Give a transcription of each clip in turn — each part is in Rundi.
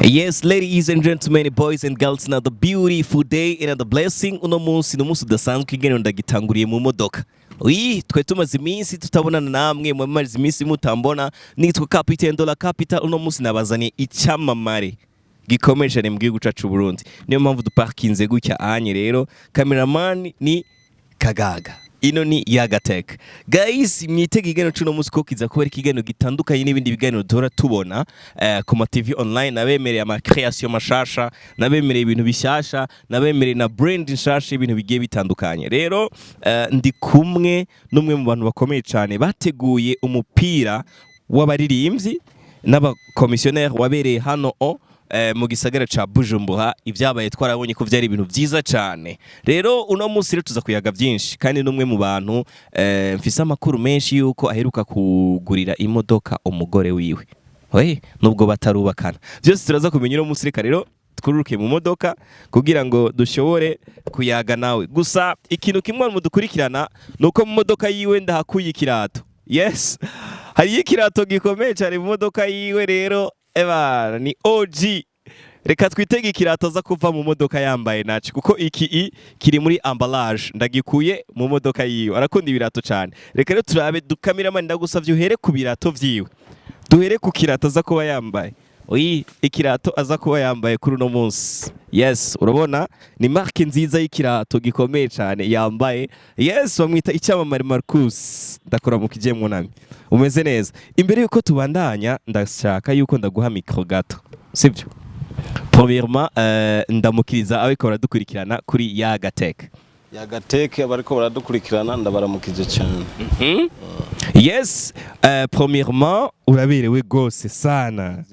Yes, ladies and gentlemen, boys and girls, another beautiful day, another blessing. Uno munsi ni umunsi udasanzwe, ikiganiro ndagitanguriye mu modoka. Oui, twe tumaze iminsi tutabonana namwe, mumaze iminsi mutambona. Nitwa Capitaine Dollar Capital. Uno munsi nabazaniye icyamamare gikomeye cyane mu gihugu cacu Burundi. Niyo mpamvu duparkinze gutya anye rero. Cameraman ni Kagaga. Ino ni Yagatech. Guys, mwitege ikiganiro c'uno munsi ko kiza kuba ari ikiganiro gitandukanye n'ibindi biganiro duhora tubona ku ma TV online. Nabemereye ama création mashasha, nabemereye ibintu bishasha, nabemereye na brand nshasha, ibintu bigiye bitandukanye. Rero ndi kumwe n'umwe mu bantu bakomeye cyane bateguye umupira w'abaririmbyi n'abakomisiyoneri wabereye hano o mu gisagara ca Bujumbura. Ibyabaye twarabonye ko vyari ibintu vyiza cane. Rero uno munsi rero tuza kuyaga byinshi, kandi n'umwe mu bantu mfise amakuru menshi yuko aheruka kugurira imodoka umugore wiwe, we nubwo batarubakana. Byose turaza kumenya uno munsi. Reka rero twururuke mu modoka kugira ngo dushobore kuyaga nawe. Gusa ikintu kimwe mudukurikirana ni uko mu modoka yiwe ndahakuye ikirato. Yes, hariyo ikirato gikomeye cyane mu modoka yiwe. Rero eba ni OG. Reka twitege ikirato aza kuva mu modoka yambaye naci, kuko iki i kiri muri emballage, ndagikuye mu modoka yiwe. Arakunda ibirato cyane. Reka rero turabe. Cameraman, ndagusavye uhere ku birato vyiwe, duhere ku kirato aza kuba yambaye. Oui, ikirato aza kuba yambaye kuri uno munsi. Yes, urabona ni marque nziza y'ikirato gikomeye cyane yambaye. Yes, bamwita icyamamare Marcus. Ndakora mu kigiye munami. Umeze neza? Imbere yuko tubandanya, ndashaka yuko ndaguha micro gato, sibyo? Premièrement, ndamukiriza ariko baradukurikirana kuri Yagatech. Yagateke, abariko baradukurikirana ndabaramukije cyane. Yes, premièrement uraberewe gose sana.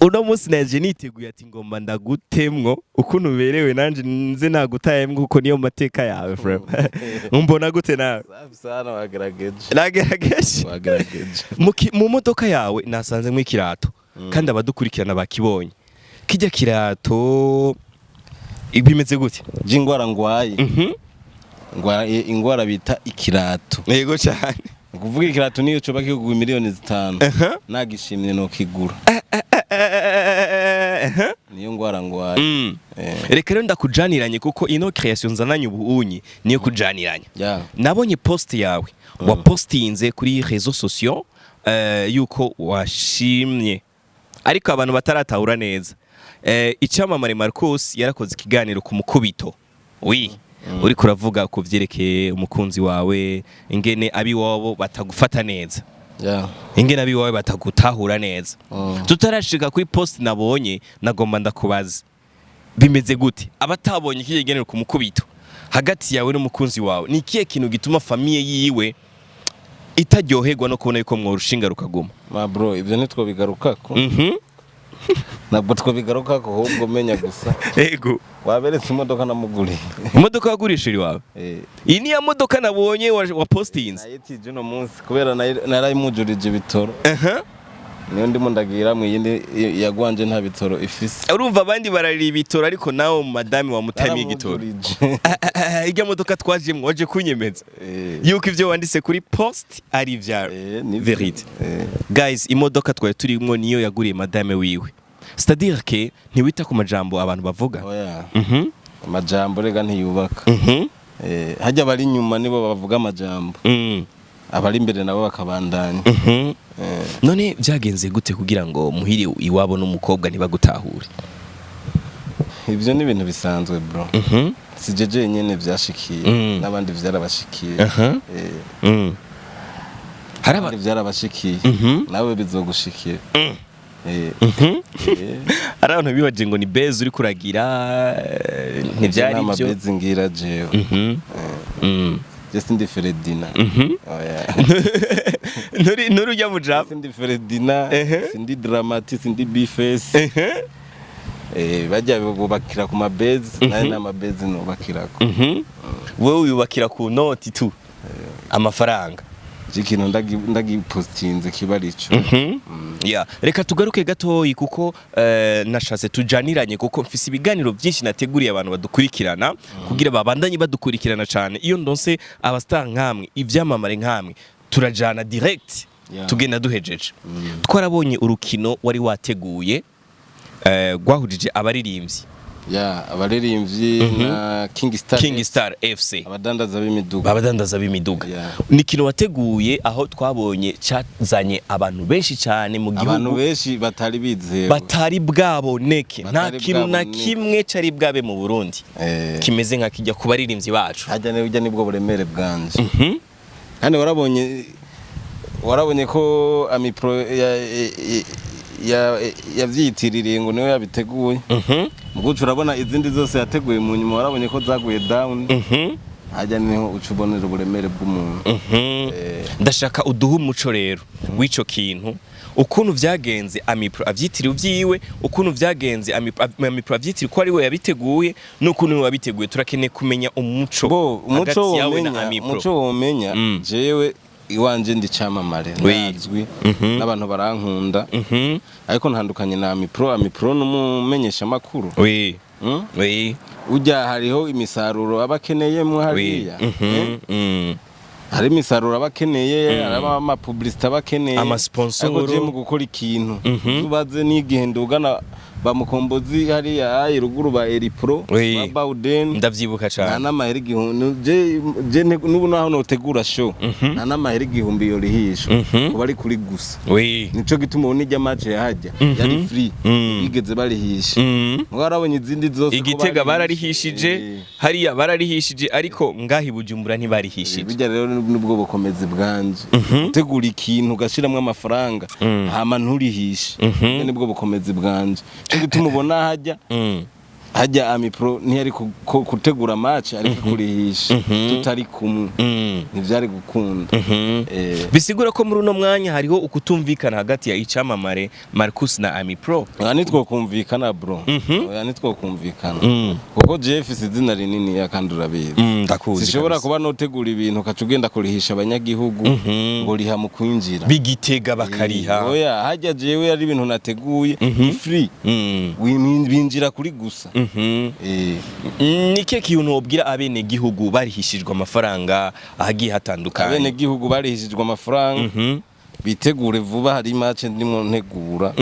Uno munsi naje niteguye ati ngomba ndagutemwo ukuntu uberewe, nanje nze nagutayemwo kuko niyo mateka yawe frère. Mbona gute nawe? Safi sana, wagerageje. Nagerageje. Wagerageje. Mu modoka yawe nasanzemwo ikirato, kandi abadukurikirana bakibonye kijya kirato. Bimeze gute? J'ingwara ngwaye, ngwaye ingwara bita ikirato. Yego cyane. Ni ukuvuga ikirato niyo coba kigugwa miliyoni 5, nagishimye nokigura. Niyo ngwara ngwaye. Reka rero ndakujaniranye, kuko ino création nzananye ubu unyi niyo kujaniranya. Nabonye post yawe wapostinze kuri réseaux sociaux yuko washimye, ariko abantu bataratahura neza. Icyamamare Marcus yarakoze ikiganiro ku mukubito wi uri kuravuga ku vyerekeye umukunzi wawe, ingene abiwabo batagufata neza, ingene abiwawe batagutahura neza. Tutarashika kuri post nabonye, nagomba ndakubaza, bimeze gute? Abatabonye iki kiganiro ku mukubito, hagati yawe n'umukunzi wawe ni ikihe kintu gituma famille yiwe itaryoherwa no kubona yuko mworushinga rukaguma? Ma bro, ivyo ntitwobigarukako. Ntabwo twobigarukako, ahubwo menya gusa waberetse imodoka namuguriye. Imodoka wagurishije iwawe? Eh. Iyi niya modoka nabonye wa postinze? Nayitije uno munsi kubera narayimujurije ibitoro. Niyo ndimo ndagira mu yindi yagwanje nta bitoro ifise. Urumva abandi bararira ibitoro, ariko nawe madame wamutamiye igitoro. Naramujurije. Ah, irya modoka twajemwo, waje kunyemeza yuko ivyo wanditse kuri post ari ivya Nivyo. vérité? Eh. Guys, imodoka twari turimwo niyo yaguriye madame wiwe, c'est-à-dire que ntiwita ku majambo abantu bavuga. Oya. Amajambo rega ntiyubaka. Hajya abari inyuma nibo bavuga amajambo, abari imbere nabo bakabandanya. None byagenze gute kugira ngo muhire iwabo n'umukobwa ntibagutahure? Ivyo ni ibintu bisanzwe, bro. Si je jenyene vyashikiye, n'abandi vyarabashikiye. Hari aba Abandi vyarabashikiye, nawe bizogushikira. Hari abantu bibaje ngo ni buzz uri kuragira, ntivyari Nta byo. ma buzz ngira jewe. Je sindi Feredina. Oya. Nturi ujya mu jam. Sindi Feredina, sindi Dramati, sindi Bface. Bajya bubakira ku ma buzz, naye nta ma buzz nubakirako. Wowe wiyubakira ku noti tu, amafaranga. Je ikintu ndagipostinze kiba arico. Yeah. Reka tugaruke gatoyi, kuko nashatse tujaniranye, kuko mfise ibiganiro byinshi nateguriye abantu badukurikirana kugira babandanye badukurikirana cyane. Iyo ndonse aba star nkamwe, ivyamamare nkamwe, turajana direct. Tugenda duhejeje. Twarabonye urukino wari wateguye. Rwahujije abaririmbyi. Ya, abaririmbyi na King Star. King Star FC. Abadandaza b'imiduga. Abadandaza b'imiduga. Ni ikintu wateguye aho twabonye cazanye abantu benshi cyane mu Abantu gihugu benshi batari bizewe. Batari bwaboneke, nta Batari kintu na bwaboneke. kimwe cari bwabe mu Burundi kimeze nka kijya ku baririmbyi bacu. Hajya ujya nibwo buremere bwanje. Kandi warabonye ko Amipro yavyitiririye ngo niwe yabiteguye. Muguca urabona izindi zose yateguye mu nyuma, warabonye ko zaguye down. Hajya niho uca ubonera uburemere bw'umuntu. Ndashaka uduhe umuco rero w'ico kintu, ukuntu vyagenze Amipro avyitiriwe ivyiwe, ukuntu vyagenze Amipro avyitiriwe ko ari we yabiteguye, n'ukuntu we wabiteguye. Turakeneye kumenya umuco Bo, umuco hagati yawe na womenya, Amipro. umuco womenya, jewe iwanje ndi camamare, ndazwi n'abantu barankunda, ariko ntandukanye na Amipro. Amipro n'umumenyesha makuru. Oui. Ujya hariho imisaruro aba akeneyemwo hariya. Eh? Hari imisaruro aba akeneye, hari ama publicité aba akeneye. Amasponsoro. Ariko je mu gukora ikintu, tubaze n'igihe ndugana ba Mukombozi hariya ayi ruguru, ba Eripro, ba Bauden. Ndavyibuka Nta cane. n'amahera 1000 je n'ubu naho notegura show, nta n'amahera 1000 yorihishwa, kuba ari kuri gusa. Nico gituma ubona ijya match yahajya yari free, bigeze barihisha. Mwarabonye izindi zose ko Igitega barihishije. bararihishije, hariya bararihishije, ariko ngaha i Bujumbura ntibarihishije. Bijya rero nubwo bukomezi bwanje, gutegura ikintu ugashiramwo amafaranga hama nturihishe. Burya nibwo bukomezi bwanje, cyo gituma ubona hajya hajya Amipro ntiyari gutegura match ariko kurihisha tutari kumwe, ntivyari gukunda. Bisigura ko muri uno mwanya hariho ukutumvikana hagati ya Icamamare Marcus na Amipro. Oya, nitwokumvikana bro. Oya, nitwokumvikana, kuko Jeff si izina rinini ya kandi urabizi. Ndakuzi. Sishobora Kabisa. kuba notegura ibintu ukaca ugenda kurihisha abanyagihugu ngo riha mu kwinjira. B'Igitega bakariha. Oya, hajya jewe ari ibintu nateguye ni free. Binjira kuri gusa. Ni kihe kintu wobwira abenegihugu barihishijwe amafaranga ahagiye hatandukanye? Abenegihugu barihishijwe amafaranga bitegure vuba, hari match ndimwo ntegura.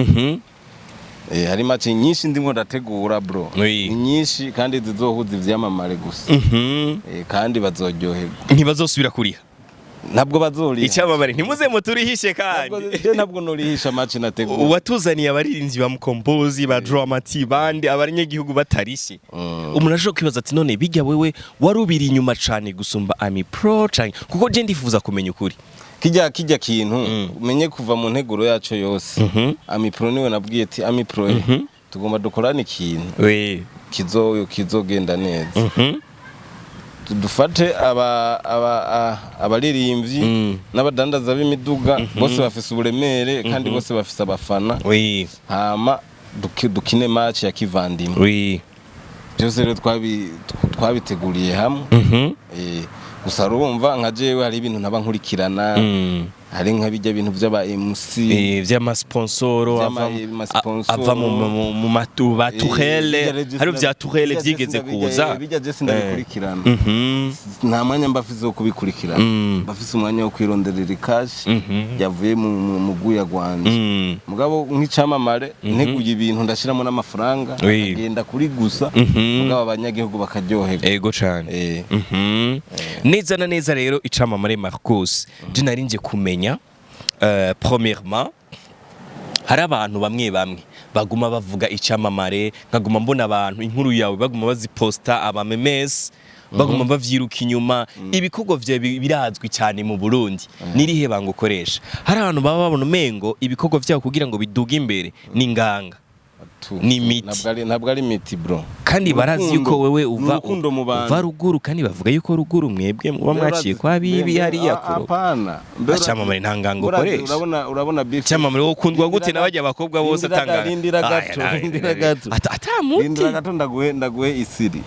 Hari match nyinshi ndimwo ndategura bro. Ni nyinshi kandi zizohuza ivyamamare gusa. Kandi bazoryoherwa. Ntibazosubira kuriha? Ntabwo bazoriha. Icyamamare, ntimuze muturihishe kandi. Je ntabwo norihisha match nategura. Uwatuzaniye abaririmbyi ba Mukombozi, ba Dramati, bandi abanyagihugu batarishe, umuntu ashobora kwibaza ati: "None bijya wewe wari ubiri inyuma cane gusumba Ami Pro cane?" Kuko je ndifuza kumenya ukuri. Kijya kintu umenye kuva mu nteguro yaco yose, Amipro niwe nabwiye ati: "Amipro, tugomba dukorane ikintu kizogenda neza." Dufate abaririmbyi n'abadandaza b'imiduga, bose bafise uburemere kandi bose bafise abafana, hama dukine match ya kivandimwe. Byose rero twabiteguriye hamwe. Gusa urumva nka jewe hari ibintu ntaba nkurikirana, hari nka bijya bintu by'aba MC. Vy'amasponsoro Vy'amasponsoro. Ava mu matu ba Tourelle, hari vya Tourelle vyigeze kuza. Bijya je sindabikurikirana. Nta mwanya mba mfise wo kubikurikirana. Mba mfise umwanya wo kwironderera ikashi yavuye mu guya gwanje. Mugabo nk'icamamare nteguye ibintu ndashiramo n'amafaranga, agenda kuri gusa, mugabo abanyagihugu bakaryoherwa. Ego cane. Neza na neza rero, Icamamare Marcus, je nari nje kumenya, premièrement hari abantu bamwe bamwe baguma bavuga Icamamare, nkaguma mbona abantu inkuru yawe baguma baziposta, aba memes baguma bavyiruka inyuma. Ibikorwa vyawe birazwi cyane mu Burundi, nirihe banga ukoresha? Hari abantu baba babona umengo ibikorwa vyawe kugira ngo biduge imbere ni nganga, ni imiti. Ntabwo ari imiti bro. Kandi barazi Urukundo. yuko wewe uva Urukundo mu bantu. uva ruguru, kandi bavuga yuko ruguru mwebwe muba mwaciye kwa bibi hariya kuro. Hapana. Icamamare nta nganga ukoresha. Urabona beef. Icamamare wowe ukundwa gute n'abajya abakobwa bose atanga? Rindira gato, rindira gato. Atamuti. Rindira gato, ndaguhe isiri.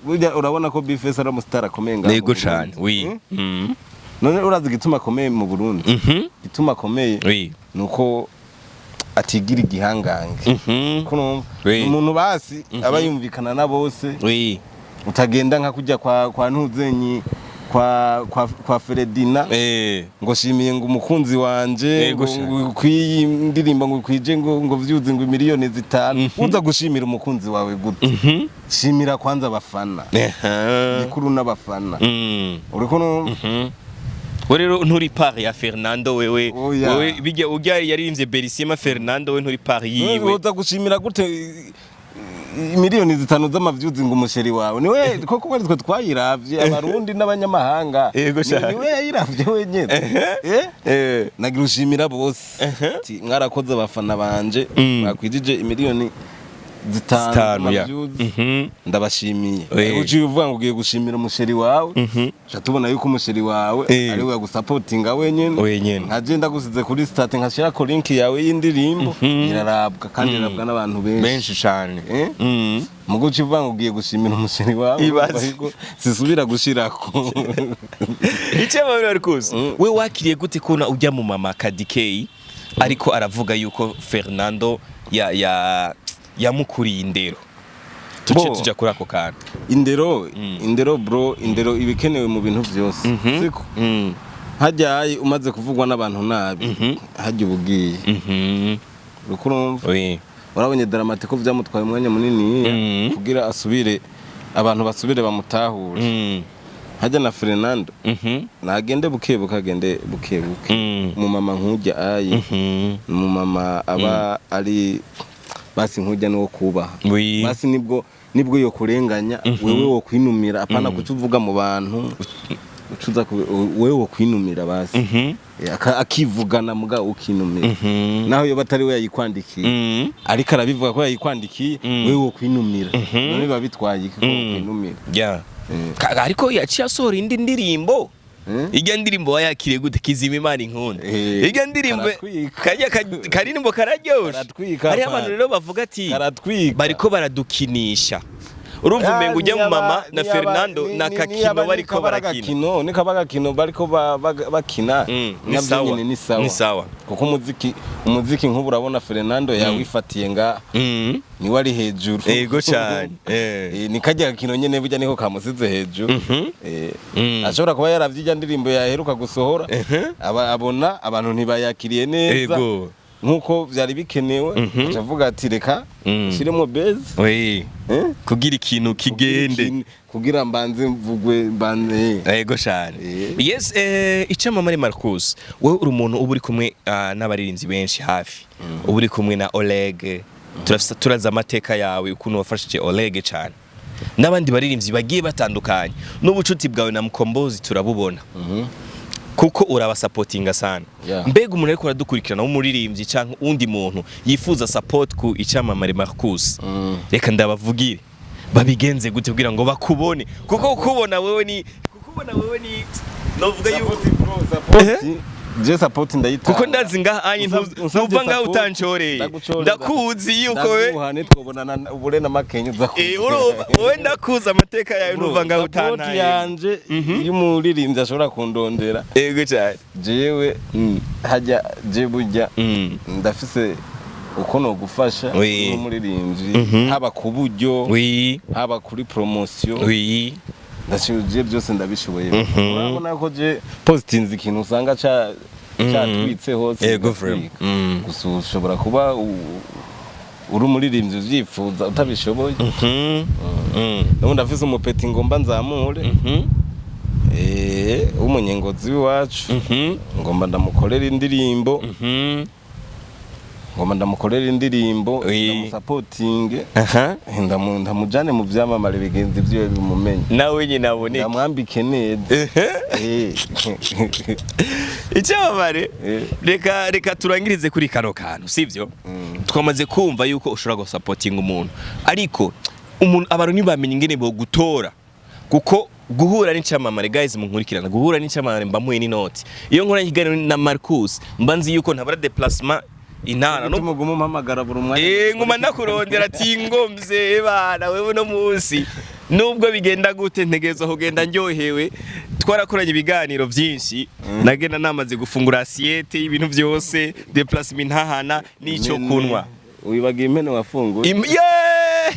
Burya urabona ko Bface ari umustar akomeye ngaha mu Yego Burundi. cane, oui. None urazi igituma akomeye mu Burundi? Igituma akomeye nuko atigira igihangange. Ko Oui. umuntu basi aba yumvikana na bose, utagenda nka kujya kwa ntuzenyi. kwa Feredina ngo shimiye ngo umukunzi wanje Yego ngo sha. ngo kwiyi ndirimbo ngo kwije ngo vyuzi ngo 5 miliyoni uza gushimira umukunzi wawe gute? Shimira kwanza abafana bikuru n'abafana. Uriko numva? We rero nturi part ya Fernando wewe? Oya. Wewe bijya ujya yaririmbye Berisima, Fernando we nturi part yiwe? Uza gushimira gute 5 miliyoni z'amavyuzi ngo umuchéri wawe niwe koko? Kwari twe twayiravye, abarundi n'abanyamahanga. Yego sha. Niwe yayiravye wenyene, eh? Nagira ushimira bose. Ati, mwarakoze abafana banje bakwijije 5 miliyoni 5 ya z'amavyuzi. Ndabashimiye. Ariko uciye uvuga ngo ugiye gushimira umuchéri wawe, uca tubona yuko umuchéri wawe ari we yagusapotinga wenyene. Wenyene. Nkaje ndagusize kuri statut, nkashirako link yawe y'indirimbo, irarabwa kandi irarabwa n'abantu benshi. Benshi cane. Eh? Mugo uciye uvuga ngo ugiye gushimira umuchéri wawe, Ibaze. ariko sisubira gushirako. Icyo bari kuzi, we wakiriye gute kubona ujya mu mama Kadikei ariko aravuga yuko Fernando ya yamukuriye indero? Tuce Bo. tuja kuri ako kantu. Indero, indero bro, indero ibikenewe mu bintu byose, siko? Hajyaye umaze kuvugwa n'abantu nabi, hajya ubugiye, uriko urumva? Oui. Urabonye Drama-T ko vyamutwaye umwanya munini kugira asubire, abantu basubire bamutahure. Hajya na Fernando nagende buke buke, agende buke buke. Umumama nkujya ayi, umumama aba ari basi nkujya nuwo kubaha. Basi nibwo yo kurenganya wewe wo kwinumira, apana kuca uvuga mu bantu ucuza wewe wo kwinumira basi. Akivugana muga ukinumira, naho yo batari we yayikwandikiye, ariko arabivuga ko yayikwandikiye, wewe wo kwinumira. None biba bitwaye iki ko kwinumira? Yeah. Ariko yaciye asohora indi ndirimbo. Ijya ndirimbo wayakiriye gute? Kizima Imana inkunda. Ijya ndirimbo Karatwika. kajya karirimbo kararyoshe. Karatwika, Hariho pana. abantu rero bavuga ati Karatwika. bariko baradukinisha. Urumva umenga ujya mu mama na Fernando na kakino bariko barakina. Agakino ni kaba agakino bariko bakina. Ni Navyo sawa. nyene ni sawa. Ni sawa. Kuko umuziki nk'ubu urabona Fernando yawifatiye nga niwe ari hejuru. Ego cyane. Ni kajya gakino nyene burya niko kamusize hejuru. Ashobora kuba yaravye ijya ndirimbo yaheruka gusohora, aba abona abantu ntibayakiriye neza nkuko vyari bikenewe, aca avuga ati reka nshiremo base. Eh? Kugira ikintu kigende. Kugira mbanze mvugwe, mbanze. Ego cyane. Yes, icamamare Marcus, wowe uri umuntu uba uri kumwe n'abaririmbyi benshi hafi. Uba uri kumwe na Oleg. Turafisa turaza amateka yawe ukuntu wafashije Oleg cyane. N'abandi baririmbyi bagiye batandukanye. N'ubucuti bwawe na Mukombozi turabubona. Kuko urabasapotinga sana. Mbega umuntu ariko aradukurikirana w'umuririmbyi cyangwa undi muntu yifuza support ku icamamare Marcus. Reka ndabavugire. Babigenze gute kugira ngo bakubone? Kuko kukubona wewe ni novuga yuko Support, je support ndayitanga. Kuko ndazi ngaha anyi Unsavye ntuva ngaho support, utancoreye. ndagucorera. Ndakuzi yuko we Ndaguha, nitwobonana ubure na makenye uza. Urumva wowe ndakuzi amateka yawe, ntuva ngaho Support utantaye. yanje, iyo umuririmbyi ashobora kundondera, Yego cyane. jewe hajya je burya ndafise uko nogufasha n'umuririmbyi, haba ku buryo, haba kuri promotion. Ndashije byose ndabishoboye. Urabona ko je postinze ikintu usanga ca catwitse hose. Yego, bigatwika. Frame. Gusa ushobora kuba uri umuririmbyi uvyifuza utabishoboye. Nubundi afise umupeti ngomba nzamure, w'umunyengozi w'iwacu, ngomba ndamukorera indirimbo, ngomba ndamukorera indirimbo, ndamusapotinge, ndamujane mu vyamamare bigenzi vyiwe bimumenye. Nawe nyine aboneke. Ndamwambike neza. Icyamamare, reka turangirize kuri kano kantu, sivyo? Twamaze kumva yuko ushobora gusapotinga umuntu, ariko umuntu abantu ntibamenye ingene bogutora, kuko guhura n'icyamamare, guys munkurikirana, guhura n'icyamamare mba mpuye n'inoti. Iyo nkora ikiganiro na Marcus mba nzi yuko ntabura déplacement intara no Bituma uguma umpamagara buri mwanya. Nguma ndakurondera ati ngomvye bana wewe no munsi nubwo bigenda gute ntegerezwa kugenda ndyohewe. Twarakoranye ibiganiro byinshi, nagenda namaze gufungura assiette y'ibintu byose, déplacement ntahana n'ico Impene, kunwa. Wibagiye impene wafunguye. Yeah!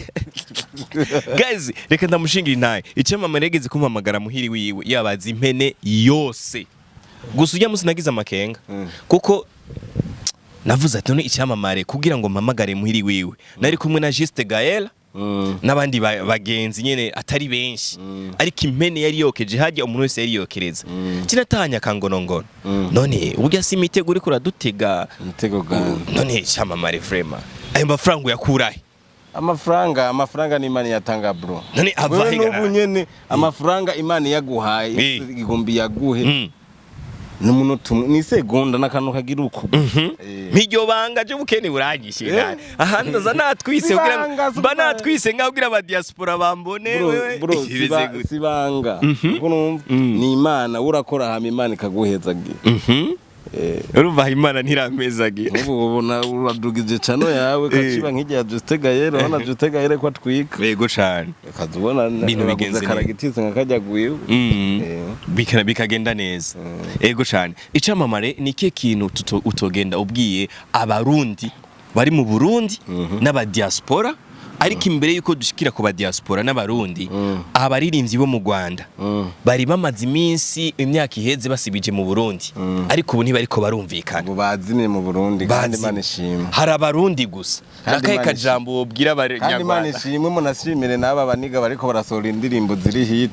Guys, reka ndamushingira intaye. Icyamamare yageze kumpamagara muhiri wiwe, yabaza impene yose. Gusa ujya munsi nagize amakenga, kuko navuze ati: "None icyamamare kugira ngo mpamagare muhiri wiwe?" Nari kumwe na Juste Gael n'abandi bagenzi nyene atari benshi, ariko impene yari yokeje hajya, umuntu wese yari yokereza kinatanya kangonongono. None burya si imitego uriko uradutega? Imitego gani? None icyamamare, vraiment, ayo mafaranga uyakurahe? Amafaranga ni Imana yatanga, bro. None ava Wewe he n'ubu gana? nyene amafaranga Imana yaguhaye, igihumbi yaguhe, n'umunota umwe, ni segonda n'akantu kagira uku. Nk'iryo banga ry'ubukene buranyishe. Ahandi aza natwise kugira ngo Sibanga, mba sibanga. natwise nkabwira aba diaspora bambone. Bro, Wewe bro, bimeze gute? Sibanga kuko numva ni Imana, urakora hama Imana ikaguhezagira. Urumva Imana ntiramezagira. Nk'ubu ubona uradugije cano yawe kaciba nk'irya Juste Gael, urabona Juste Gael ko atwika. Yego cane. Ukaza ubona Ibintu bigenze neza. Karagitise nka kajya gwiwe. Bikagenda neza. Yego cane. Icamamare, ni ikihe kintu utogenda ubwiye Abarundi bari mu Burundi n'aba diaspora? Ariko imbere yuko dushikira ku ba diaspora n'Abarundi, abaririmbyi bo mu Rwanda bari bamaze iminsi, imyaka iheze, basibije mu Burundi, ariko ubu ntibariko barumvikana. Ubu bazimye mu Burundi kandi Bazimye. Imana ishimwe. Hari Abarundi gusa. Kandi Nakahe Imana kajambo wobwira Kandi Imana Abanyarwanda? ishimwe, munashimire n'aba baniga bariko barasohora indirimbo ziri hit,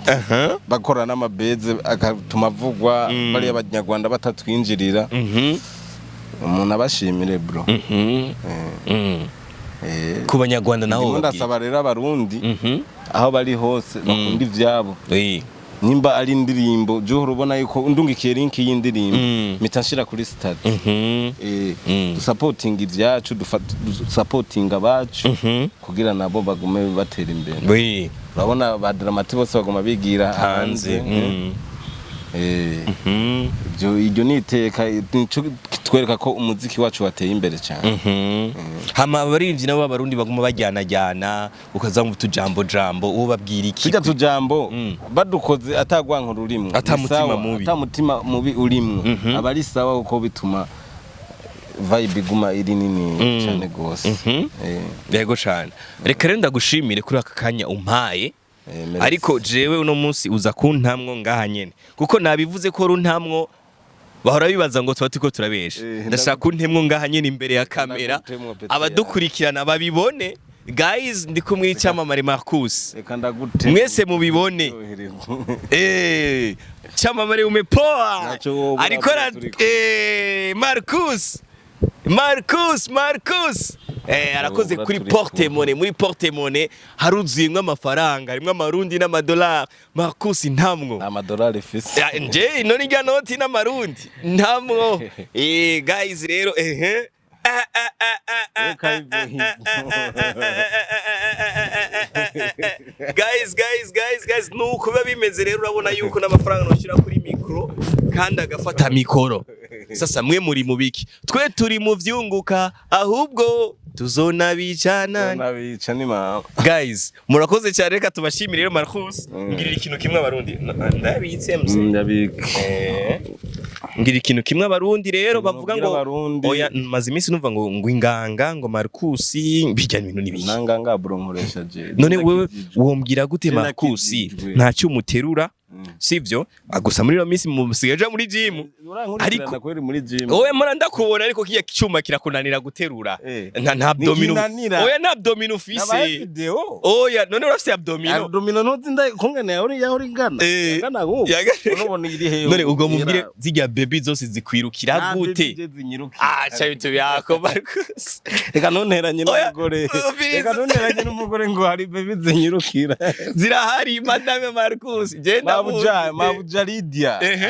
bakora n'amabeze agatuma avugwa, bariya Abanyarwanda batatwinjirira. Umuntu abashimire, bro. Ku Banyarwanda naho Ndimo babwira. ndasaba rero Abarundi aho bari hose bakunda ivyabo, nimba ari indirimbo johora ubona yuko ndungikiye link y'indirimbo, mpita nshira kuri statut. Dusapotinga ivyacu, dusapotinga abacu kugira nabo bagume batera imbere. Urabona ba Dramati bose baguma bigira hanze. hanze. Ibyo iryo ni iteka, nico kitwereka ko umuziki wacu wateye imbere cyane. Hama abaririmbyi nabo b'Abarundi baguma bajyanajyana, ukazamva utujambo jambo, uwo babwira iki? Tujya tujambo badukoze atagwanka rurimwo, Ata ni mutima sawa, mubi. ata mutima mubi urimwo, aba ari sawa kuko bituma vibe iguma iri nini cyane gose. Yego cane. Reka rero ndagushimire kuri aka kanya umpaye. Merci. Ariko jewe uno munsi uza kuntamwo ngaha nyene, kuko nabivuze ko runtamwo bahora bibaza ngo tuba turiko turabesha. Ndashaka untemwo ngaha nyene imbere ya kamera, Ndagutemwo, petit. abadukurikirana babibone. Guys, ndi kumwe n'icyamamare Marcus. Reka ndagute. Mwese mubibone. Chamamare, umepoa. Nacho wobura Ariko bure turiko. Marcus, Marcus, Marcus, arakoze Wobura kuri turiko. Porte monnaie. Muri porte monnaie haruzuyemwo amafaranga, harimwo Amarundi n'amadolari. Marcus, ntamwo. Amadolari fisi. Ya, nje ino ni rya noti n'Amarundi, ntamwo. Guys, rero ehe. Ah, ah, ah, ah, ah, Reka ah, ivuhe. ah, ah, ah, ah, ah, ah. Guys, guys, guys, guys, nuko biba bimeze rero. Urabona yuko n'amafaranga noshyira kuri mikoro kandi agafata mikoro. Sasa mwe muri mu biki? Twe turi mu vyunguka, ahubwo tuzonabicana. Nabica ni mama. Guys, murakoze cyane. Reka tubashimire rero. Marcus, ngirira ikintu kimwe Abarundi. Ndabitse mse. Ndabika. Ngira ikintu kimwe Abarundi rero bavuga ngo Abarundi. Oya, maze iminsi numva ngo inganga, ngo Marcus, bijya ibintu n'ibiki. Nanganga, bro, nkoresha je. None wewe wombwira gute, Je Marcus? nakijijwe. Nta cyuma uterura, sivyo? Gusa muri ino minsi musigaye uja muri gym. Ariko kweri muri gym. Oya, mura ndakubona, ariko kiya cyuma kirakunanira guterura. Nta abdomino. Ntikinanira. Oya, nta abdomino Nabaye ufise. video. Oya, none urafise abdomino? Abdomino ntuzi nda kungene yaho ingana. Yangana nk'ubu. Urabona iri hehe? None ubwo mubwire, zirya baby zose zikwirukira Nta gute? baby je zinyirukira. Ah, cha bintu byako, Marcus. Reka ntunteranye Oya, n'umugore. umviriza. Reka ntunteranye n'umugore ngo hari baby zinyirukira. Zirahari, madame Marcus, genda. Mabuja, mabuja Lydia. Ehe.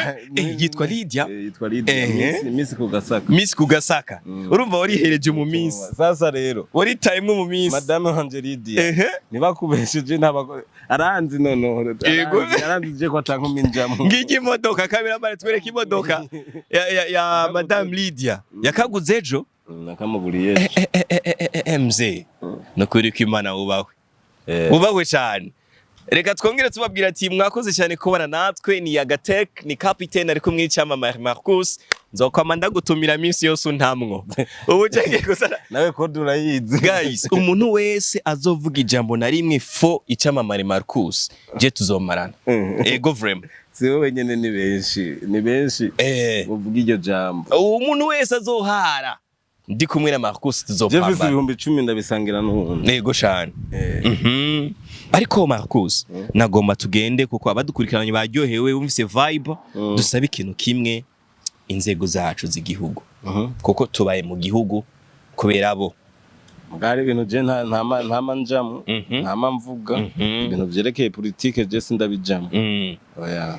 Yitwa Lydia? Yitwa Lydia. Miss ku Gasaka. Miss Kugasaka. Urumva warihereje mu minsi. Sasa rero Waritayemwe mu minsi. Madame wanje Lydia, ntibakubesheje, ntabagore aranzi noneho. Yego. Aranzi je ko atankumi njamo. Ngigi imodoka, cameraman, twereke imodoka ya madame Lydia yakaguze ejo. Nakamuguriye. Mzee, nukuri ko Imana wubahwe. Wubahwe cyane. Reka twongere tubabwira ati mwakoze cyane kubana natwe. Ni Yagatek, ni capitaine ari kumwe n'icyamamare Marcus. Nzokwama ndagutumira minsi yose untamwo ubu ngiye gusa. Nawe code urayizi. Guys, umuntu wese azovuga ijambo na rimwe fo icyamamare Marcus, je tuzomarana. Ego, vraiment. Si wowe wenyene, ni benshi, ni benshi uvuga iryo jambo. Umuntu wese azohara ndi kumwe na Marcus, Je mfise tuzopambana. 10,000 ndabisangira n'uwundi. Ego cyane. Ariko Marcus, nagomba tugende kuko abadukurikiranye baryohewe, bumvise vibe. Dusabe ikintu kimwe inzego zacu z'igihugu, kuko tubaye mu gihugu kubera bo. Bwari ibintu je ntama njamwo, ntama mvuga ibintu vyerekeye politike, je sindabijamwo. Oya.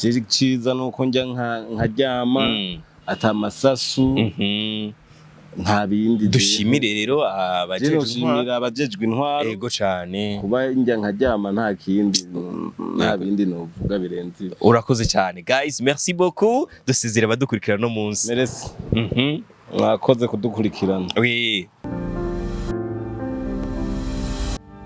Je ciza nuko njya nkaryama ata masasu, nta bindi. Dushimire rero Je abajejwe intwaro. noshimira abajejwe intwaro. Ego cyane. Kuba njya nkaryama, nta kindi, nta bindi novuga birenze ivyo. Urakoze cyane. Guys, merci beaucoup. Dusezera abadukurikirana no munsi. Merci. Mwakoze kudukurikirana. Oui.